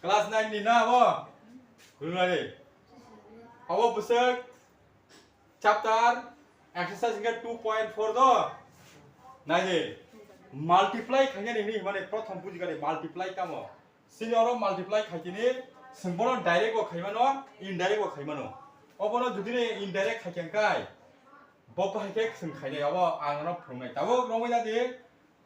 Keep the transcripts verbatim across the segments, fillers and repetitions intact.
Class nine ni na abo? Rwnai de. Abo bwswk chapter exercise hwnkhe two point four do. Nai de. Multiply khainani hwnwi hwnmani prothom bujikha de multiply tamo. Chini oro multiply khaitini chwng bono direct bo khaimano, indirect bo khaimano. Obono jodi ni indirect khaikha hwnkhe bo bahai khe chwng khainai, obo ang nono phwrwngnai. Tabuk romwi nadi.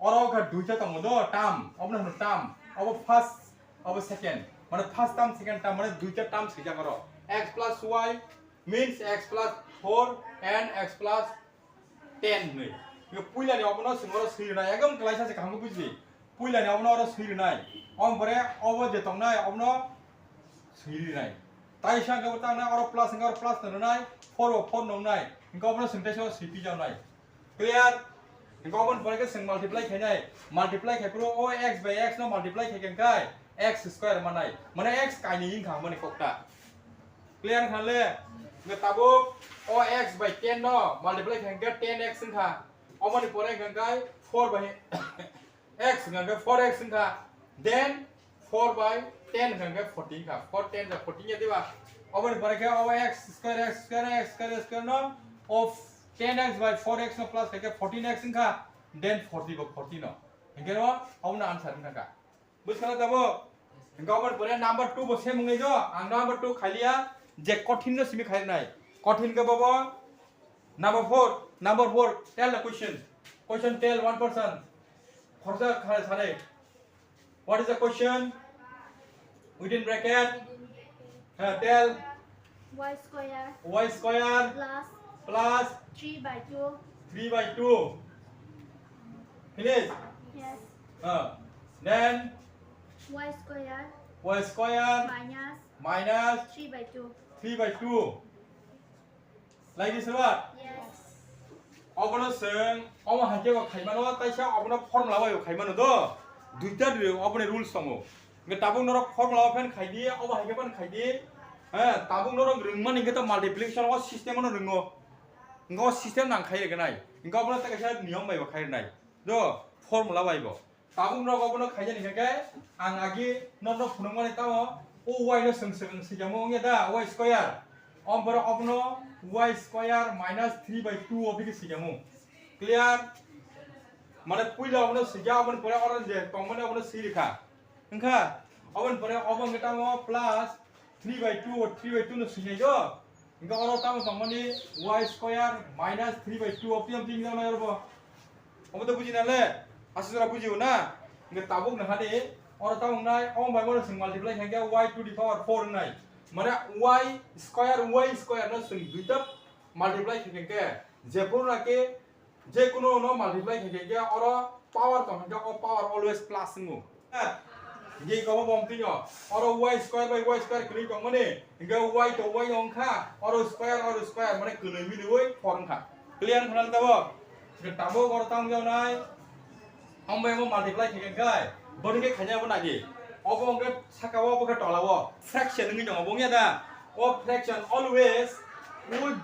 Oro kha duita tongo do, term, obono hwno term, obo first, obo second, mane first term, second term, mane duita term swijak oro, x plus y means x plus four and x plus ten hwnwi. Yo puilani obono chwng oro swi rwnai, ekdom klaisa se kaham khe bujidi. Puilani obono oro swi rwnai, omo pore obo je tongnai obono swi rwnai. Tai sa khe bo tangnai oro plus hwnkhe oro plus no rwnai, four bo four no wngnai, hwnkhe obono chwng teisa swi pijaknai. Clear? Hingke oboni pore khe chwng multiply khainai. Multiply khai phuru o x by x no multiply khai khe hingkai x square manai. Mane x kainwi wngkha mani kokta. Clear wngkha le? Hingke tabuk o x by ten no multiply khai hingke ten x wngkha. Oboni pore hingkai four by x hingke four x wngkha. Then four by ten hwnkha hwnkhe fourteen kha. Four ten ja fourteen ya diba? Oboni pore khe obo x square, x square, x square, x square no of ten x by four x no plus khe fourteen x wngkha, then forty bo forty no. Hingke ro obono answer wngkha kha. Buskha na tabo? Hingke oboni pore number two bo same wngwi jo. Ang number two khailiya, je kothin no simi khainai. Kothin khe bobo number four, number four, tell the question. Question tell one person. Khorsa kha sare. What is the question? Within bracket. Ha, tell. Y square y square plus plus three by two. Three by two. Finish? Yes. Ha. Then y square y square minus minus three by two. Three by two. Like this, what? Yes. Obono chwng, omo hai khe bo khaimano, taisa obono formula bai bo khaimano do. Duita dui, oboni rules tongo. Hingke tabuk norok formula o phan khaidi, obo hai khe phan khaidi. He, tabuk norok rwngmani hingke to multiplication o system no rwngo. Hingke o system nang khai rwgwnai. Hingke obono tei kaisa niyom bai bo khai rwnai. Do, formula bai bo. Tabuk norok obono khainani hingke ang agi norokno phunukmani tamo o y no chwng swkang swijamo wngya da y square. Om borok obono y square minus three by two o bini swijamo. Clear? Mane puila obono swijak, oboni pore oro je tongmani obono swi rikha. Wngkha? Oboni pore obo wngkha tamo plus three by two o three by two no swijai do. Hingke oro tamo tongmani y square minus three by two o tiyam tiyam nai oro bo. Omo to buji na le? Aswk jora buji o na? Hingke tabuk na hani oro tamo wngnai, omo bai bono chwng multiply khe hingke y to the power four wngnai. Mane y square, y square no chwng duita multiply khe hingke jephuru na khe je kuno no multiply khe khe oro power tong khe o power always plus wngo. Hingke iko bo bom twi no oro y square by y square kwrwi tong mani hingke y to y wng kha oro square oro square mane kwrwi mili oi four wng kha. Clear wng kha na tabo? Hingke tabo oro tamo wng nai. Omo bai omo multiply khe khe gai. Boni khe khaina bo nagi. Obo hingke saka o, obo khe tola o. Fraction wngwi tongo, bo wngya da? O fraction always o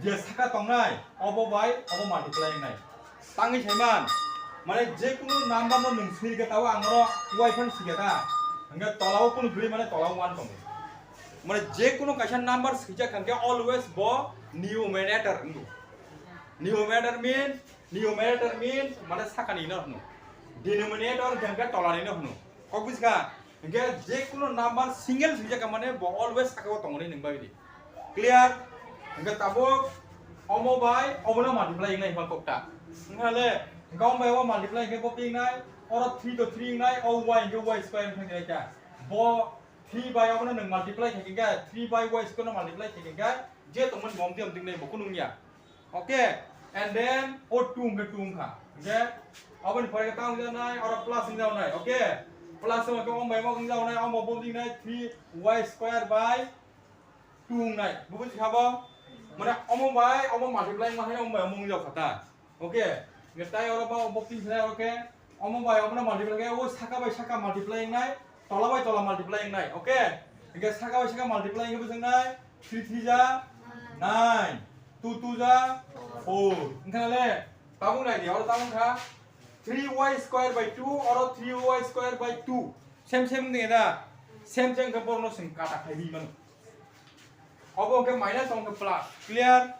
je saka tongnai, obo bai obo multiply wngnai. Tangwi saiman, mane je kunu number no nwng swi rikha tabo ang oro y phano swi kha ta. Hingke tola o kunu kwrwi mane tola o one tongo. Mane je kunu kaisa number swijak kha hingke always bo numerator wngo. Numerator mean, numerator means mane sakani no hwno. Denominator hwnkhe tolani no hwno. Kok buji kha? Hwnkhe je kuno number single swijak kha mane bo always sakao tongoni nwng bagwi di. Clear? Hwnkhe tabuk omo bai obono multiply wngnai hwnkha kokta. Hwnkha le, hwnkhe omo bai omo multiply hwnkhe bo pi wngnai, oro three to three wngnai, o y hwnkhe y square wngkha khe kha. Bo three bai obono nwng multiply khe khe three bai y square no multiply khe khe je tongmani bo omtwi omtwi wngnai bo kunu wngya. Okay, and then o two hwnkhe two wngkha. Hwnkhe aboni pore khe ta wngjaknai, oro plus wngjaknai. Okay, plus wngkha khe omo bai omo wngjaknai, omo bo wngjaknai three y square by two wngnai. Bo buji kha bo? Mane omo bai omo multiply wngma hai omo bai omo wngjak kha ta. Okay, hwnkhe tai oro bo bo pin khlai oro khe omo bai omo multiply khe o saka bai saka multiply wngnai, tola bai tola multiply wngnai. Okay, hwnkhe saka bai saka multiply wngkhe bwswk wngnai three three ja nine, two two ja four. Wngkha na le? Tabuk nai di, oro tabuk wngkha three y square by two, oro three y square by two. Same same wngkha da? Same se hwnkhe borokno chwng kata khai ri mano. Obo hwnkhe minus, obo hwnkhe plus. Clear?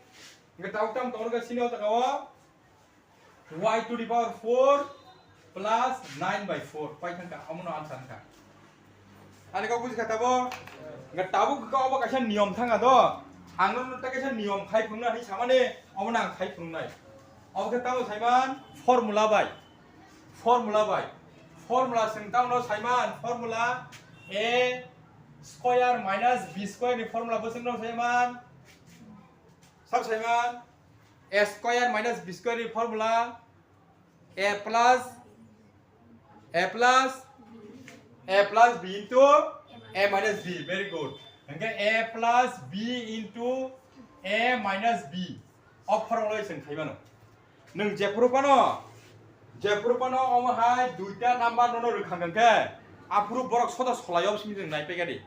Hwnkhe tabuk tamo tongo khe sini o jaga o y to the power four plus nine by four pai thangkha, omono answer wngkha. Ani kok buji kha tabo? Hwnkhe tabuk khe obo kaisa niyom thangkha do. Ang nono tei kaisa niyom khai phunukna hinwi samani, omono ang khai phunuknai. Obo khe tamo saiman formula bai. Formula bai. Formula chwng tamo saiman, formula a square minus b square ni formula bo chwng tamo saiman. Sab saiman, a square minus b square ni formula a plus, a plus, a plus b into a minus b. Very good. Hwnkhe a plus b into a minus b. O formula chwng khai mano. Nwng jephuru phano, jephuru phano omo hai duita number nono rwkha hwnkhe, aphuru borok soda solaio simi nwng nai pegadi.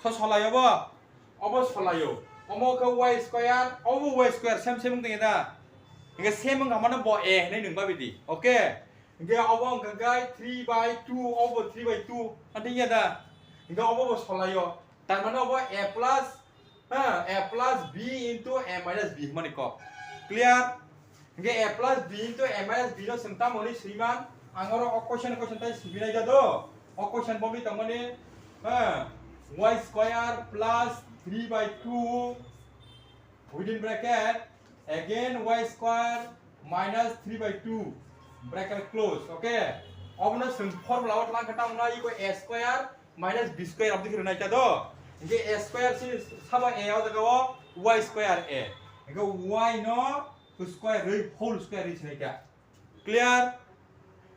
So solaio bo? Obo solaio. Omo khe y square, obo y square, same same wng tongya da? Hwnkhe same wngkha mano bo a hinwi nwng babi di. Okay? Hwnkhe obo wngkha khe three by two, obo three by two. Anthing ya da? Hwnkhe obo bo solaio. Tar mane obo a plus, ha, a plus b into a minus b hwnmani kok. Clear? Hwnkhe a plus b into a minus b no chwng tamo hwnwi swiman? Ang oro o question, question tai swinai ja do. O question bo wngwi tongmani, ha, y square plus three by two within bracket again y square minus three by two bracket close. Okay? Obono chwng formula o tlang khe tamo na iko a square minus b square abdi khe rwnai ta do. Hwnkhe a square si sabo a o jaga o y square a. Hwnkhe y no square rwi whole square rwi sinai ta. Clear?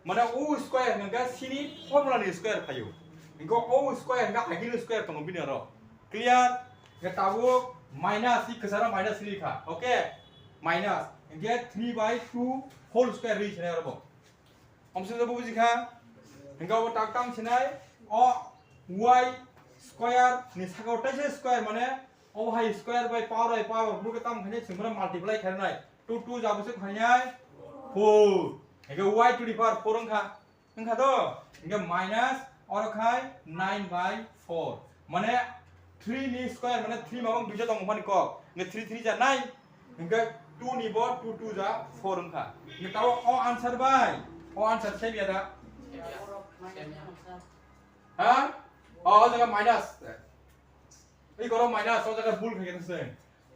Mane o square hwnkhe sini formula ni square phaio. Hwnkhe o square hwnkhe agini square tongo bini oro. Clear? Hwnkhe tabuk minus i kwcharo minus rwi kha. Okay? Minus. Hwnkhe three by two whole square rwi sinai oro bo. Omswk bo buji kha? Hwnkhe obo tak tang sinai, o y square ni saka o taisa square mane obo hai square by power by power, bo khe tamo khainai chwng bono multiply khainai. Two two ja bwswk khainai four. Hwnkhe y to the power four wngkha. Wngkha to? Hwnkhe minus oro khai nine by four. Mane three ni square mane three mabang duija tongo phani kok. Hwnkhe three three ja nine. Hwnkhe two ni bo two two ja four wngkha. Hwnkhe tabo o answer bai. O answer same ya da? Ha? O, o jaga minus. Ei goro minus, o jaga bul khai khe se.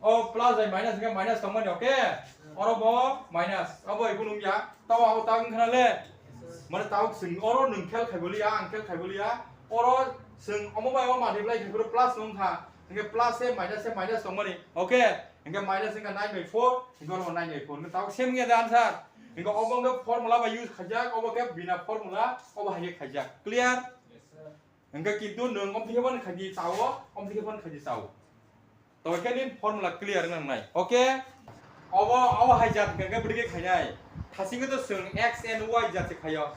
O plus bai minus hwnkhe minus tongmani, okay? Oro bo minus. Obo ibu nung ya. Tabo abo tak wngkha na le? Mane tabuk chwng oro nwng khel khai boli ya, ang khel khai boli ya. Oro chwng omo bai o multiply khai phuru plus wngkha. Hwnkhe plus se minus se minus tongmani. Okay? Hwnkhe minus wngkha nine by four, hwnkhe oro nine by four. Hwnkhe tabuk same wngya da answer. Hwnkhe obo wngkha formula bai use khaijak, obo khe bina formula, obo hai khe khaijak. Clear? Hwnkhe kintu nwng omthike phano khaidi chao, omthike phano khaidi chao. Tobokhe nini formula clear wngna nangnai. Okay? Obo, obo hai jat hwnkhe bwrwi khe khainai. Thasingkhe to chwng x and y jat se khaio.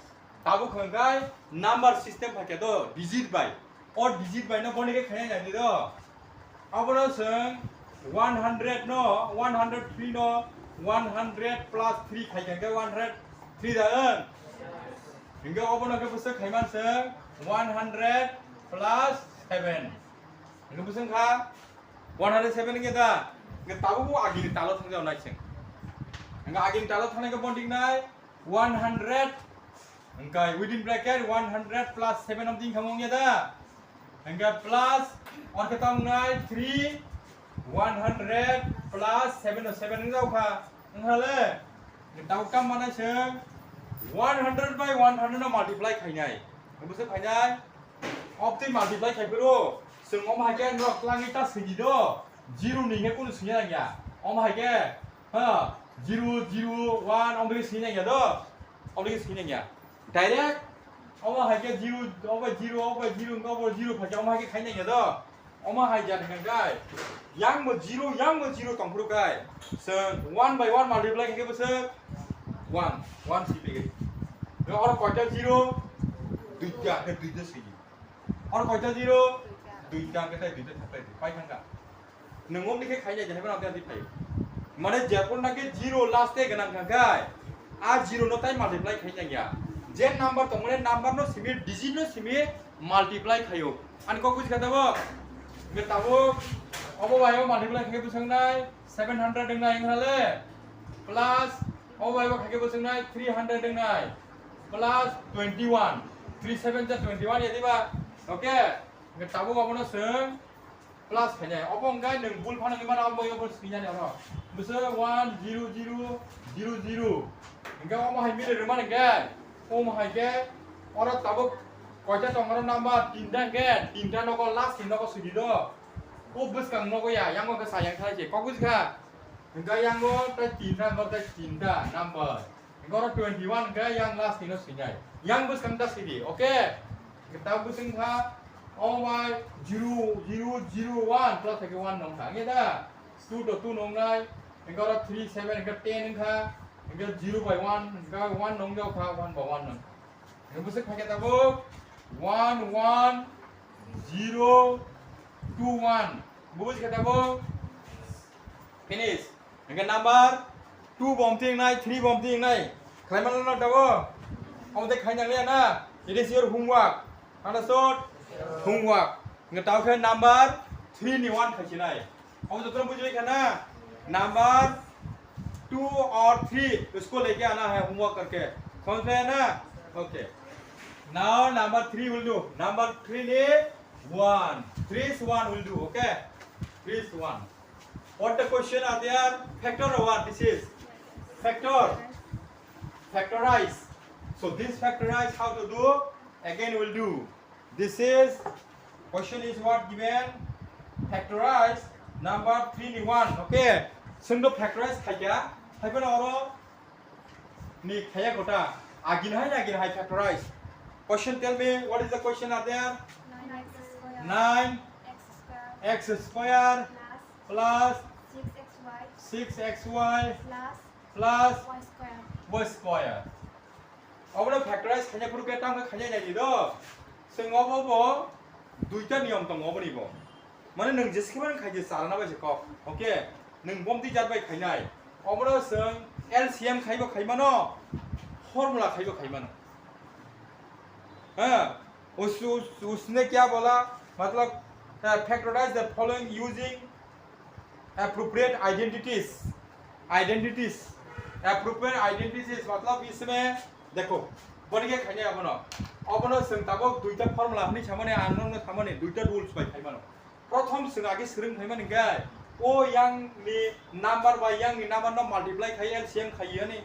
Tabuk hwnkhe number system phaikhe to digit bai. O digit bai no boni khe khainai nai di do. Abono chwng one hundred no, one hundred three no, one hundred plus three khaikhe hwnkhe one hundred three da wng. Hwnkhe obono khe bwswk khaiman chwng one hundred plus seven. Hwnkhe bwswk kha one hundred seven wngya da? Hwnkhe tabuk bo agini talo thangjao nai chwng. Hwnkhe agini talo thangnai khe bonding nai one hundred. Hwnkhe within bracket one hundred plus seven of the income wngya da? Hwnkhe plus, oro khe tamo wngnai three, one hundred plus seven, seven wngjao kha. Wngkha le? Hwnkhe tabuk tamo manai chwng one hundred by one hundred no multiply khainai. Bwswk khainai? Obtwi multiply khai phuru chwng omo hai khe norok twlangwi ta swidi do. Zero ni khe kunu swina nangya. Omo hai khe, ha, zero, zero, one, omo khe swina nangya do. Omo khe swina nangya. Direct omo hai khe zero, obo zero, obo zero, obo zero phaikhe omo hai khe khai nangya do. Omo hai jani hwnkha khe, yang bo zero, yang bo zero tong phuru khe, chwng one by one multiply khe bwswk one, one swi pegwi. Oro koita zero? Duita, khe duita swi. Oro koita zero? Duita, khe tai duita thapai pai thangkha. Nwng omni khe khainai, jani phano amtwi amtwi phaio. Mane jephuru naki zero last e gwnang kha khe, a zero no tai multiply khai nangya. Je number tongmani number no simi, digit no simi, multiply khayo. Ani kok buji kha tabuk? Hwnkhe tabuk obo bai o multiply khaikhe bwswk nai seven hundred wngnai wngkha le, plus obo bai o khaikhe bwswk nai three hundred wngnai, plus twenty one, three seven ja twenty one ya diba? Okay, hwnkhe tabuk obono chwng plus khainai. Obo wngkha nwng bul phano wngwi mano, obo obo swinani oro. Bwswk one zero zero zero zero. Hwnkhe omo hai mili rwmani hwnkhe, omo hai khe oro tabuk koita tong oro number? Tinta hwnkhe, tinta nogo last ni nogo swidi do. O bwskang nogo ya, yango khe sa yang thai se. Kok buji kha? Hwnkhe yango tei tinta, hwnkhe tei tinta number. Hwnkhe oro twenty one hwnkhe yang last ni no swinai. Yang bwskang ta swidi, okay? Hwnkhe ta bwswng kha, oh my, zero zero zero one plus hwnkhe one nong kha. Hwnkhe da? Two to two nong nai. Hwnkhe oro three seven hwnkhe ten wngkha. Hwnkhe zero by one, hwnkhe one nong jao kha, one by one nong kha. Hwnkhe bwswk kha khe tabuk one one zero two one. Bubuj khe tabuk finish. Hwnkhe number two bo omtwi wngnai, three bo omtwi wngnai. Khlai manla no tabuk? Omo tei khaina liya na? It is your homework. Understood? Homework. Hwnkhe tabuk khe number three ni one khai sinai. Omo jotono bujibai kha na? Number two or three, isko leke aana hai homework karke. Samajh mein aaya na? Okay. Now number three will do. Number three ni one. Three is one will do. Okay. Three is one. What the question are there? Factor or what? This is factor. Factorize. So this factorize how to do? Again will do. This is, question is what given? Factorize number three ni one. Okay. Chwng do factorize khaikha. Haiphano oro ni khaya kota. Agin hai, agin hai factorize. Question, tell me, what is the question are there? Nine x square. Nine x square. X square. Plus. Plus. Six x y. Six x y. Plus. Plus. Y square. Y square. Obono factorize khaina phuru khe tamo khaina nai di do. Chwng obo bo duita niyom tongo oboni bo. Mane nwng jeskhe mani khaidi chalana bai se kok. Okay. Nwng bomti jat bai khainai. Obono chwng L C M khaibo khaimano, formula khaibo khaimano. Ha? Us, us, usne kya bola? Matlab, eh, factorize the following using appropriate identities. Identities. Appropriate identities matlab isme dekho. Boni khe khainai abono. Obono chwng tabuk duita formula hwnwi samani, ang nokno samani duita rules bai khaimano. Prothom chwng age swrwng phaimani hwnkhe, o yang ni number bai yang ni number no multiply khai L C M khai yani.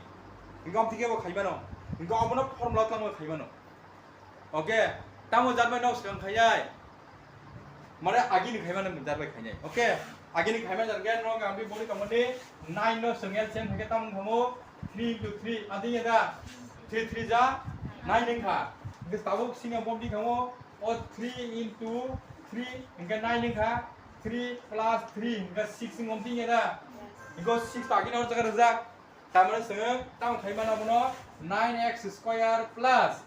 Hwnkhe omo thike bo khaimano. Hwnkhe omono formula tangma khaimano. Okay, tamo jat bai no swrwng khainai. Mane age ni khaimano jat bai khainai. Okay, age ni khaimano jat khe no ang bi bori tongmani nine no swrwng L C M khai khe tamo thamo three into three, ading ya da? Three three ja nine wngkha. Hwnkhe tabuk sini bom di thamo. O three into three hwnkhe nine wngkha, three plus three hwnkhe six wng omtwi ya da? Hwnkhe o six to agini hor jaga rwjak. Tamani chwng tamo khai mano abono nine x square plus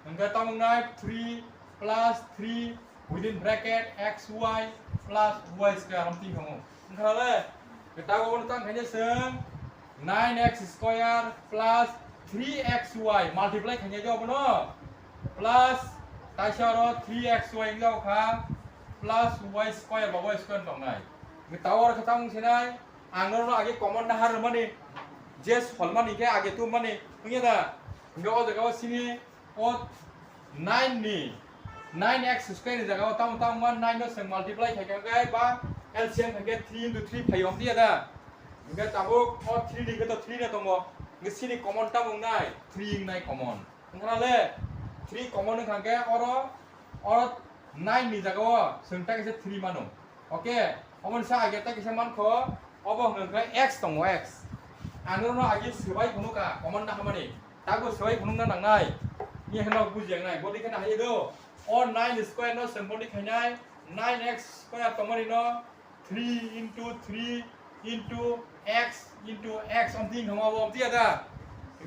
hwnkhe tamo wngnai three plus three within bracket x y plus y square omtwi wngkha mo. Wngkha le? Tabuk abono tamo khaina chwng nine x square plus three x y multiply khaina je abono plus taisa oro three x y wngjago kha plus y square ba y square tongnai. Tabuk oro khe tamo wngsinai ang norokno age common nahar rwmani je solmani khe age tubumani wngya da? Hwnkhe o jaga o sini O nine ni, nine x square ni jaga o tamo tamo man nine no chwng multiply khai kha khe ba L C M khai khe three into three phai omtwi ya da? Hwnkhe tabuk o three ni khe to three no tongo. Hwnkhe sini common tamo wngnai? Three wngnai common. Wngkha na le? Three common wngkha khe oro, oro nine ni jaga o chwng ta kaisa three mano. Okay, omo ni sa age ta kisa mankho, obo hwnkha khe x tongo, x. Ang norokno age swbai phunukha, common na hamani. Tabuk swbai phunukna nangnai. Ni hwnba bujiya wngnai, bodi kheno hai do. O nine square no chwng bodi khainai, nine x square tongmani no three into three into x into x omtwi wngkha obo, omtwi ya da?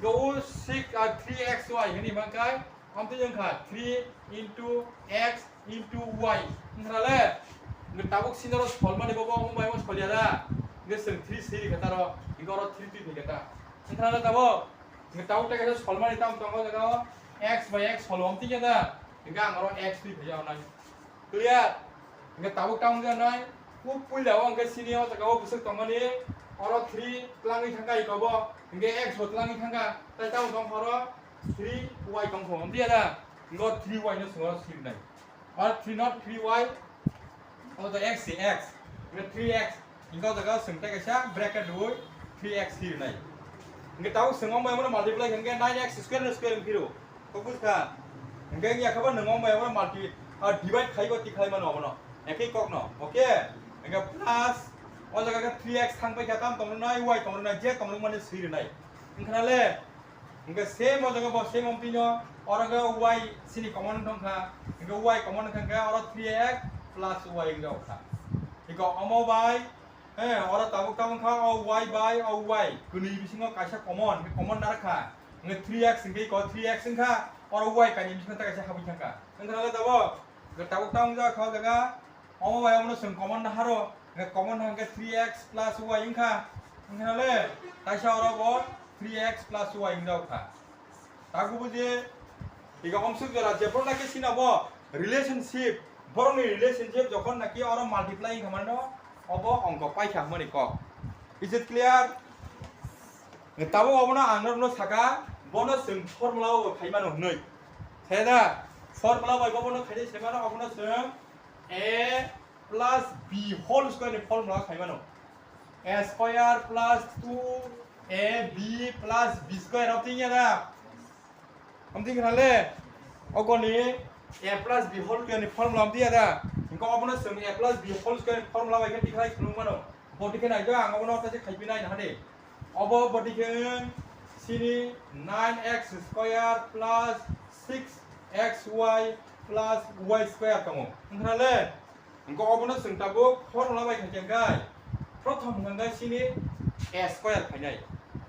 Go six, ah, three x y hwnwi mankhai, omtwi wngkha three into x into y. Wngkha le? Hwnkhe tabuk sini oro solmani bobo omo bai omo soliya da? Hwnkhe chwng three siri khe taro, hwnkhe oro three twi thai khe ta. Wngkha le tabuk? Hwnkhe tabuk ta kaisa solmani tamo tongo jaga o x by x solo omtwi khe da? Hingke ang oro x twi phaiya onai. Clear? Hingke tabuk tamo wngya nai. Pu puila o hingke sini o jaga o bwswk tongmani. Oro three twlangwi thangkha iko bo. Hingke x bo twlangwi thangkha. Tai tamo tongkha oro three y tongkha. Amtwi ya da? Hingke o three y no swngo sirnai. Oro three not three y. O to x si x. Hingke three x. Hingke o jaga o swng tei kaisa bracket rwui three x si rwnai. Hingke tabuk swng wngbai mano multiply hingke nine x square no square wngphiro. Kok bujkha? Hingke ya khaba nwng wngbai mano multi, ah, divide khaibo tikhlai mano abono. Ekhe kokno. Okay? Hingke plus o jaga khe three x thang paikha tam tong rwnai, y tong rwnai, je tong rwmani si rwnai. Wngkha na le? Hingke same o jaga bo same wngtwi no, oro khe y sini common wngkha, hingke y common wngkha, hingke oro three x plus y wngjago kha. Hingke omo bai, eh, oro tabuk tabuk wngkha o y bai o y, kwnwi bisingo kaisa common, hingke common narwkha, hingke three x hingke iko three x wngkha, oro y kainwi bisingo tei kaisa habwi thangkha. Wngkha na le tabuk? Hingke tabuk tabuk wngjago kha o jaga. Omo bai omono chwng common naharo, hingke common hingke three x plus y wngkha, wngkha na le, taisa oro bo three x plus y wngjago kha. Tago buji, ega omsuk jora jephru naki sina bo relationship, borokni relationship jokhon naki oro multiply wngkha mano, obo ongko paikha hwnmani kok. Is it clear? Tabuk obono ang norokno saka, bono chwng formula o khai mano hwnwi. Sai da, formula bai bono khai sai mano, obono chwng a plus b whole square ni formula khai mano. A square plus two a b plus b square rok tingya da? Amtwi khna le, okoni a plus b whole square ni formula amtwi ya da? Hingke obono chwng a plus b whole square ni formula bai khe tikhlai khulung mano. Boti khe nai do, ang obono tei khe khaipi nai na de. Obo boti khe sini nine x square plus six x y plus y square tongo. Wngkha na le? Hingke obono chwng tabuk formula bai khaikhe hingke prothom hingke sini a square phainai.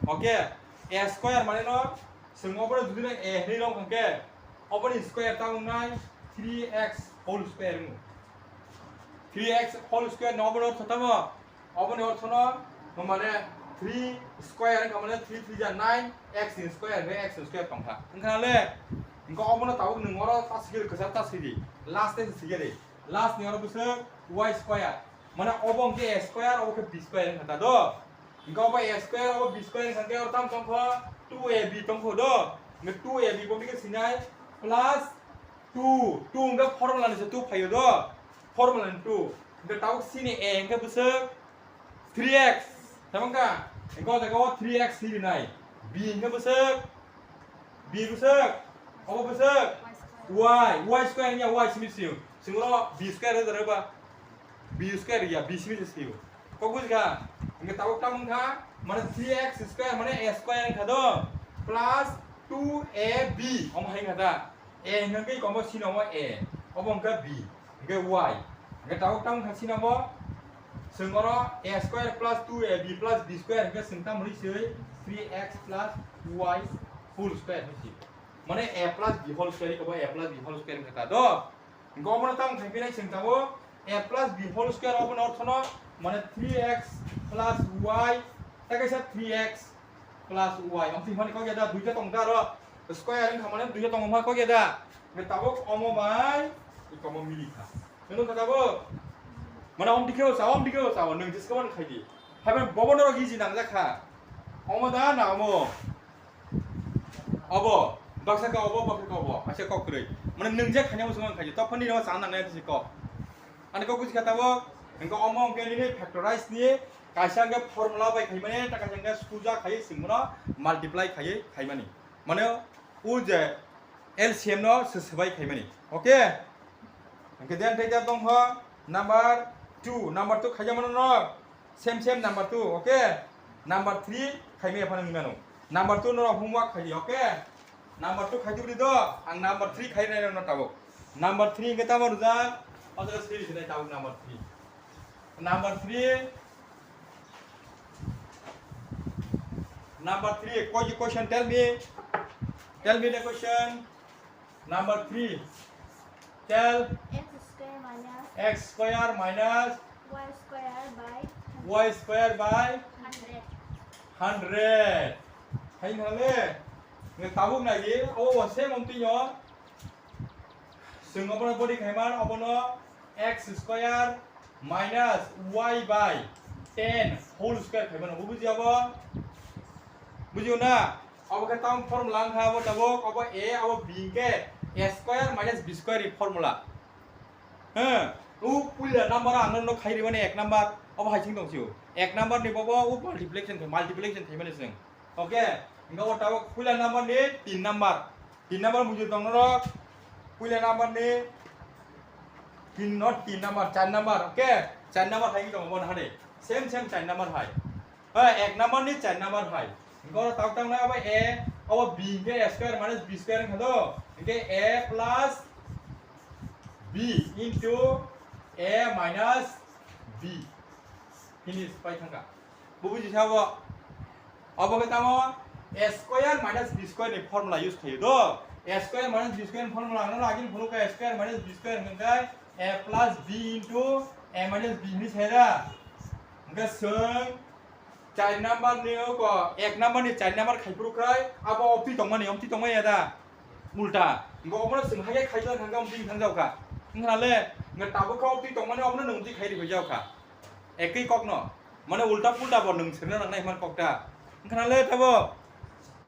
Okay, a square mane no chwng obono jodi no a hinwi rw hingke oboni square ta wngnai three x whole square wngo. Three x whole square no obono ortho tamo? Oboni ortho no mane three square wngkha mane three three ja nine, x ni square hingke x ni square tongkha. Wngkha na le? Hingke obono tabuk nwng oro ta sikiri kwchar ta sidi. Last tei sikiri. Last ni oro bwswk y square. Mane obo hingke a square, obo khe b square wngkha ta do. Hingke obo a square, obo b square wngkha hingke oro tamo tongkho two a b tongkho do. Hingke two a b bo hingke sinai plus two, two hingke formula ni se two phaio do. Formula ni two. Hingke tabuk sini a hingke bwswk three x. Tamo wngkha? Hingke o jaga o three x si rinai. B hingke bwswk B bwswk, obo bwswk y, y square ya y simi sio. Singro b square da ba. B square ya b simi sio. Kok bujikha? Hingke tabuk tamo wngkha, mane three x square mane a square wngkha do, plus two a b. Omo hai wngkha da? A hingke komo sino mo a. Obo wngkha b. Hingke y. Hingke tabuk tamo wngkha sino mo. Chwng oro a square plus two a b plus b square hingke chwng tamo hwnwi swi three x plus y whole square hwnwi swi. Mane a plus b whole square iko bo a plus b whole square wngkha ta do. Hingke obono tamo khai phinai chwng tabuk a plus b whole square obono orthono mane three x plus y tei kaisa three x plus y. Omo twi hwnmani kok ya da? Duita tong ta ro. Square wngkha mane duita tong hwnma kok ya da? Hingke tabuk omo bai iko omo mili kha. Nung kha tabuk? Mane om dikhe o sa, om dikhe o sa, nung jis kaban khai di. Hai bai bobo norok easy nang jak kha. Omo da na omo? Obo. Baksa ka obo, baksa ka obo. Acha kok kwrwi. Mane nung jak khanya usung khai di. Tophani no sa nang nai si kok. Ani kok buji kha tabuk? Hingke omo hingke nini factorize ni kaisa hingke formula bai khai mane, ta kaisa hingke suja khai sing mano multiply khai khai mani. Mane o je L C M no se swbai khaimani. Okay? Hingke then tei tei tongkha number two. Number two khaijamano no same same number two. Okay? Number three khaimaya phano hinmano. Number two no homework khaidi. Okay? Number two khaidi bri do. Ang number three khainai no tabuk. Number three hingke tamo rwjak? O jaga siri sinai tabuk number three. Number three. Number three, what the question? Tell me. Tell me the question. Number three. Tell. X square minus X square minus Y square by Y square by hundred. Hundred. Hai na le. Nge tabuk na ye. O, o, same om tinyo. Chwng obono body khaiman, obono x square minus y by ten whole square khaimano. Bo bujiya bo? Bujiyo na? Obo khe tamo formula wngkha, abo tabuk, obo a, abo b, hinkhe a square minus b square ni formula. He, o puila number ang nono khai rimani ek number, obo hai sing tong sio. Ek number ni bobo o multiplication khai, multiplication khaimani chwng. Okay, hinkhe o tabuk puila number ni tin number. Tin number mujur tong norok. Puila number ni tin, not tin number, char number. Okay, char number hai tong bo na hade. Same, same char number hai. Hai, ek number ni char number hai. Hinkhe oro tabuk tamo nai abo a, abo b hinkhe a square minus b square wngkha do. Hinkhe a plus b into a minus b. Finish, pai thangkha. Bo buji sabo. Obo khe tamo a square minus b square ni formula use khaio do. A square minus b square ni formula ano lagin phunukha a square minus b square hwnkhe a plus b into a minus b hinwi sai da. Hwnkhe chwng char number ni oko ek number ni char number khai phuru khai abo opti tongmani, opti tongmani ya da. Ulta. Hwnkhe obono chwng hai khe khai jang thangkha, opti thang jaokha. Wngkha le, hwnkhe tabuk khe opti tongmani obono nwng opti khai ri phai jaokha. Ekwi kokno. Mane ulta pulta bo nwng sirna nangnai hwnmani kokta. Wngkha le tabo.